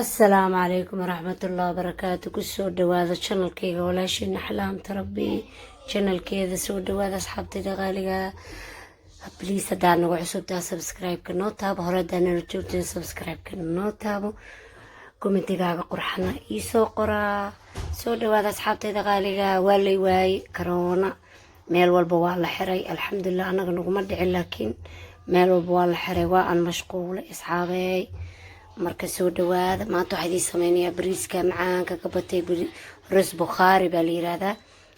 Asalaamu calaykum waraxmatullahi wabarakaatu. Kusoo dhawaada channelkayga, walaashiina Axlaamta Rabbi channelkeeda. Soo dhawaada, asxaabtayda qaaliga. Please, haddaa nagu cusubtaa, subscribe-ka noo taabo. Hore haddaa nala joogteen, subscribe-ka noo taabo, commentigaaga qurxana iisoo qoraa. Soo dhawaada, asxaabtayda qaaliga. Waa lay waayey, karoona meel walba waa la xiray. Alxamdulilah, anaga naguma dhicin, laakiin meel walba waa la xiray. Waa aan mashquulay, asxaabeey. Marka soo dhawaada. Maanta waxaa idiin sameynayaa bariiska macaanka ka batay. Ros bukhaari baa la yiraahdaa.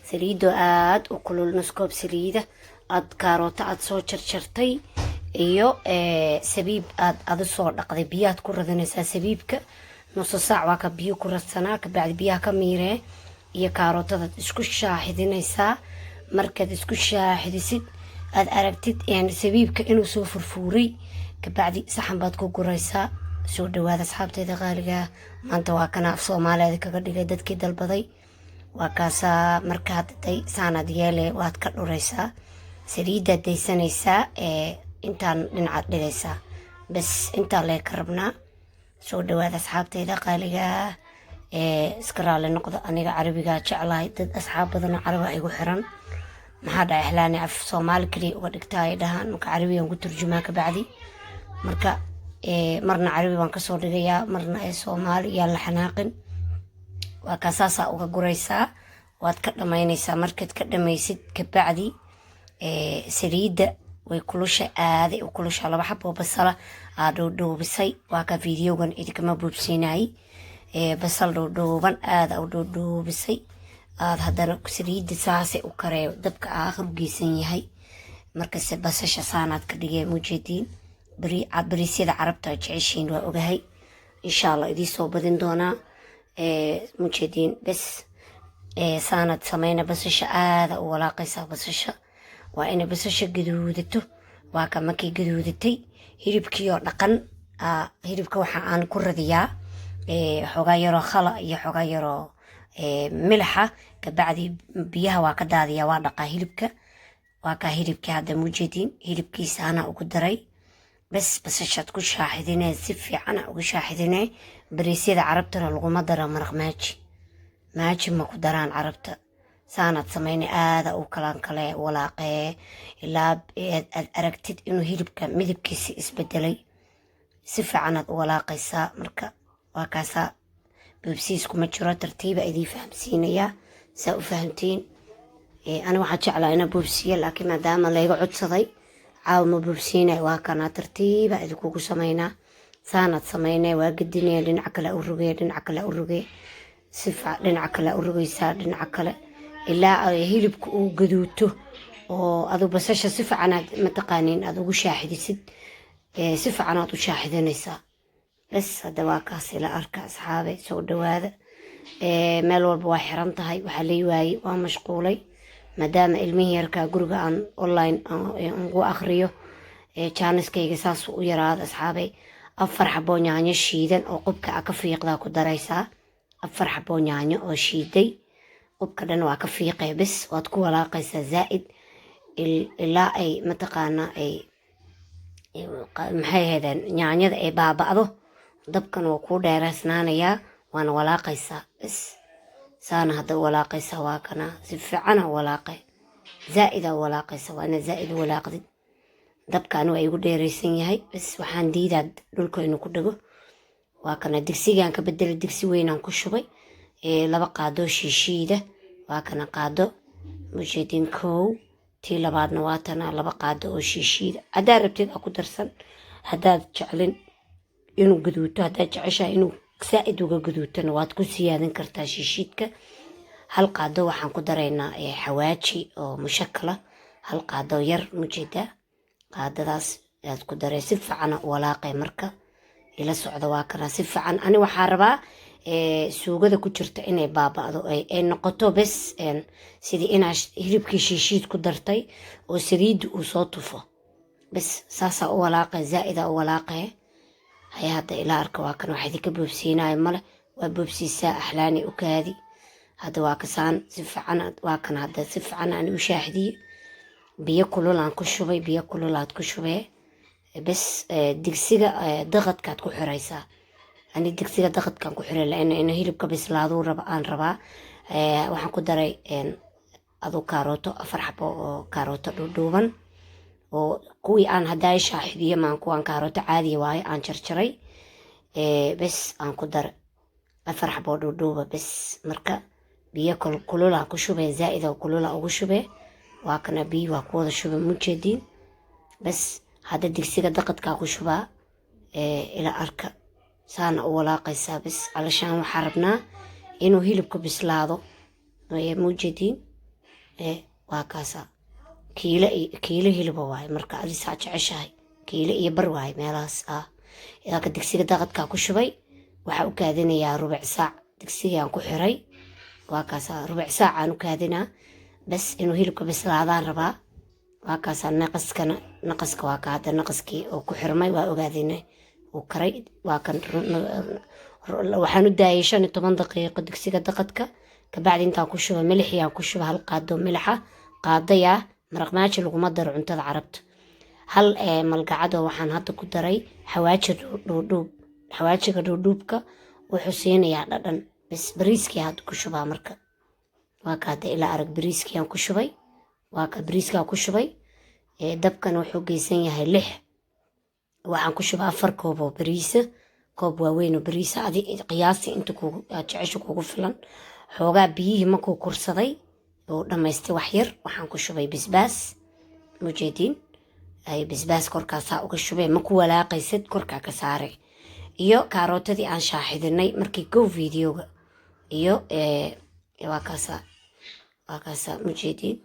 Saliidoo aada u kulul, nus koob saliida, aad kaaroota aad soo jarjartay iyo sabiib aad adu soo dhaqday, biyahaad ku radinaysaa. Sabiibka nuso saac waa ka biyo ku radsanaa, kabacdi biyaha ka miiree iyo kaarootadaad isku shaaxidinaysaa. Markaad isku shaaxidisid, aad aragtid sabiibka inuu soo furfuuray, kabacdi saxan baad ku guraysaa. Soo dhawaada, asxaabteyda qaaliga. Maanta waa kana af Soomaaliyeed kaga dhigay dadkii dalbaday. Waa kaasaa. Markaad day saanaad yeele, waad ka dhuraysaa, saliidaad daysanaysaa, intaan dhinacaad dhigaysaa. Bas, intaa lee ka rabnaa. Soo dhawaada, asxaabteyda qaaliga. Iska raali noqda, aniga carabigaa jeclahay. Dad asxaab badanoo Carabi igu xiran, "Maxaa dhacay, Axlaani, af Soomaali kaliya uga dhigtaa?" ay dhahaan. Marka Carabigan ku turjumaa kabacdi. Marka marna Carabi baan kasoo dhigayaa, marna ee Soomaali. Yaan la xanaaqin. Waa kaa, saasaa uga guraysaa, waad ka dhamaynaysaa. Markaad ka dhamaysid kabacdi, saliidda way kulusha, aaday u kulusha. Laba xaboo basala aa dhuudhuubisay. Waa ka videogan idinkama buubsiinayay. Basal dhuudhuuban aada u dhuudhuubisay, aad haddana saliidda saasay u karee, dabka aakhir u geysan yahay. Markase basasha saanaad ka dhigee, mujeediin. Bariisyada Carabta jeceshiin waa ogahay. Insha Allah idii soo badin doonaa. Mujeediin, bes saanad sameyna. Basasha aada u walaaqaysaa. Basasha waa inay basasha gaduudato. Waa ka markay gaduudatay, hilibkii oo dhaqan. Hilibka waxa aan ku radiyaa xoogaa yaroo khala iyo xoogaa yaroo milaxa. Kabacdi biyaha waa ka daadiyaa, waa dhaqaa hilibka. Waa kaa hilibkii hadda, mujeediin, hilibkiisa anaa ugu daray. Bes, basashaad ku shaaxidinee, si fiicana ugu shaaxidinee. Bariisyada Carabtana laguma daro maraq Maggi. Maggi ma ku daraan Carabta. Saanaad sameyna, aada u kalaan kale walaaqee ilaa aad aragtid inuu hilibka midabkiisa isbedelay. Si fiicanaad u walaaqaysaa. Marka waa kaasaa, boobsiis kuma jiro. Tartiiba idii fahamsiinayaa saa u fahamtiin. Ani waxaa jeclaa inaa boobsiiya, laakiin maadaama layga codsaday, caawa ma boobsiinay. Waa kanaa, tartiiba idinkugu sameynaa. Saanaad sameynay, waa gedinaya, dhinaca kale u rogay, dhinaca kale u rogay, sifa dhinaca kale u rogaysaa, dhinaca kale, ilaa hilibka uu gaduuto oo adu basasha si fiican aad mataqaaniin aad ugu shaaxidisid. Si fiican aad u shaaxidinaysaa. Bes, hadda waa kaas, ila arka, asxaabe. Soo dhawaada. Meel walba waa xiran tahay. Waxaa lay waayey, waa mashquulay, maadaama ilmihii yarkaa guriga aan online ugu akriyo, jaaniskayga saas u yaraada. Asxaabay, 4 xaboo yaanyo shiidan oo qubka a ka fiiqdaa ku daraysaa. 4 xaboo yaanyo oo shiiday, qubka dhan waa ka fiiqay. Bes, waad ku walaaqaysaa zaa'id ilaa ay mataqaanaa ay maxay ahaydeen yaanyada ay baaba'do. Dabkan waa kuu dheereysnaanayaa, waana walaaqaysaa. Bes, saana hadda u walaaqaysaa. Waa kana, si fiicana u walaaqay, zaa'ida u walaaqaysa. Waa inaad zaa'id u walaaqdid. Dabkan waa igu dheeraysan yahay. Bes, waxaan diidaa dhulka inuu ku dhago. Waa kana, digsigaan ka bedelay, digsi weynaan ku shubay. 2 qaadoo shiishiida. Waa kana qaado, mujeedin, kow. Tii labaadna waa tana, 2 qaado oo shiishiida. Haddaad rabtid aa ku darsan, haddaad jeclin inuu gaduuto. Haddaad jeceshahay inuu saa-id uga gaduutona, waad ku siyaadin kartaa shiishiidka. 1 qaado waxaan ku daraynaa xawaaji oo mushakala, 1 qaado yar, mujeedaa, qaadadaas aad ku daray. Si fiicana u walaaqay. Marka ila socda. Waa kana, si fiican. Ani waxaa rabaa suugada ku jirta inay baaba'do, ay noqoto bes sidii inaa hilibkii shiishiid ku dartay oo saliidda uu soo tufo. Bes, saasaa u walaaqay, zaa'ida u walaaqay. Haya, hadda ila arka. Waa kan, wax idinka boobsiinayo male. Waa boobsiisaa, Axlaani, u kaadi. Hadda waa kasaan, si fiican. Waa kan hadda, si fiican aan u shaaxidiye. Biyo kululaan ku shubay, biyo kululaad ku shubee. Bes, digsiga daqadkaad ku xiraysaa. Ani digsiga daqadkan ku xiray laana inuu hilibka bislaaduu raba aan rabaa. Waxaan ku daray aduu kaarooto, 4 xabo oo kaarooto dhuudhuuban oo kuwii aan haddaay shaaxidiyo maan, kuwaan kaarooto caadiya waaye aan jarjaray. Bes aan ku daray 4 xabo dhuudhuuba bes. Marka biyo kulula ku shubee, zaa-id oo kulula ugu shubee. Waa kana, biyo waa ku wada shubay, mujeediin. Bes hadda digsiga daqadkaa ku shubaa. Ila arka, saana u walaaqaysaa bes. Calashaan waxaa rabnaa inuu hilibku bislaado, mujeediin. Waa kaasa, kiilo kiilo hiliba waaye. Marka adisaa jeceshahay, kiilo iyo bar waaye meelahaas ah. Ka digsiga daqadkaa ku shubay, waxaa u kaadinayaa rubuc saac. Digsigaan ku xiray, waa kaasa, rubuc saac aan u kaadinaa bes, inuu hilibka bislaadaan rabaa. Waa kaasa, naqaskana, naqaska waa ka hadda naqaskii oo ku xirmay, waa ogaadina uu karay. Waa kan, waxaan u daayay 15 daqiiqo digsiga daqadka. Kabacdi intaan ku shuba milixiyaan ku shuba, hal qaado milixa qaadayaa. Maraq maaji laguma daro cuntada Carabta. Hal malgacadoo waxaan hadda ku daray xawaaji dhuudhuub. Xawaajiga dhuudhuubka wuxuu siinayaa dhadhan. Bes bariiskii hadda ku shubaa. Marka waa ka hadda, ilaa arag, bariiskiiyaan ku shubay. Waa ka, bariiskaa ku shubay. Dabkan wuxuu geysan yahay 6. Waxaan ku shubaa 4 koob oo bariisa, koob waaweyn oo bariisa. Adi qiyaasi inta kugu jecesha kugu filan. Xoogaa biyihii markuu kursaday oo dhammaystay wax yar, waxaan ku shubay basbaas, mujeediin. Ay basbaas korkaasaa uga shubee, ma ku walaaqaysid, korkaa ka saare. Iyo karootadii aan shaaxidinay markii go videoga. Iyo waa kaasa, waa kaasa, mujeediin,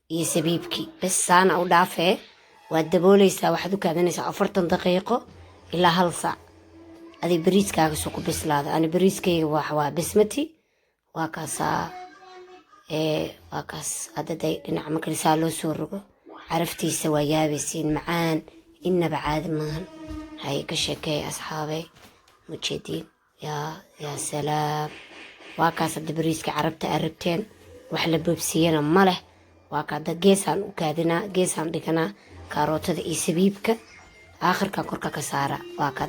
iyo sabiibkii. Bes saana u dhaafee, waad dabooleysaa. Waxaad u kaadinaysaa 40 daqiiqo ilaa hal saac adig bariiskaaga soo ku bislaada. Ani bariiskayga waa basmati. Waa kaasaa, waa kaas. Hadda dhinaca markalisaa loo soo rogo, caraftiisa waa yaabaysiin, macaan innaba caadi maahan. Hay ka sheekeey, asxaabey, mujeediin. Yaa yaa salaam! Waa kaas hadda bariiska Carabta aad rabteen, wax la boobsiiyana ma leh. Waa ka hadda, geesaan u kaadinaa, geesaan dhiganaa kaarootada iyo sabiibka, aakhirkan korka ka saara. Waa ka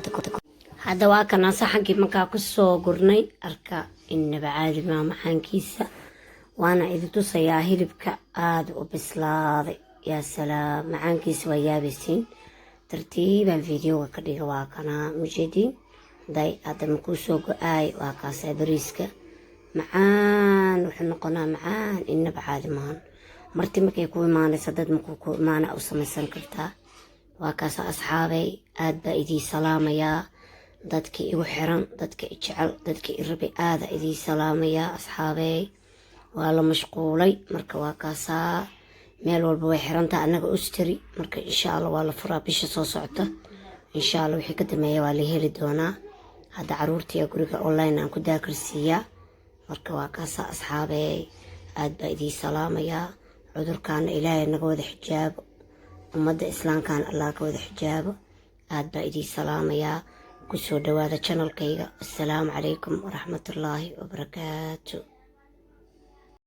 hadda, waa kanaa saxankii markaa kusoo gurnay. Arka, innaba caadi maa macaankiisa. Waana idin tusayaa hilibka aada u bislaaday. Yaa salaam, macaankiisa waa yaabaysiin. Tartiibaan videoga ka dhiga. Waa kanaa, mujeediin. Day hadda makuu soo go-aay. Waa kaasaa bariiska macaan, wuxuu noqonaa macaan innaba caadi maahan. Marti markay ku imaanaysa, dad markuu ku imaana, u samaysan kartaa. Waa kaasa, asxaabay, aad baa idii salaamayaa. Dadkii igu xiran, dadka i jecel, dadka i rabay, aada idii salaamayaa, asxaabey. Waa la mashquulay. Marka waa kaasaa, meel walba way xirantaha annaga Austria. Marka insha Allah waa la furaa bisha soo socota, insha Allah. Wixii ka dambeeya waa la heli doonaa. Hadda caruurtii guriga online aan ku daakarsiiyaa. Marka waa kaasaa, asxaabey, aad baa idii salaamayaa. Cudurkaana Ilaahay naga wada xijaabo, ummadda Islaamkaana Allah ka wada xijaabo. Aad baa idii salaamayaa. Kusoo dhawaada channelkayga. Assalaamu calaykum waraxmatullaahi wabarakaatu.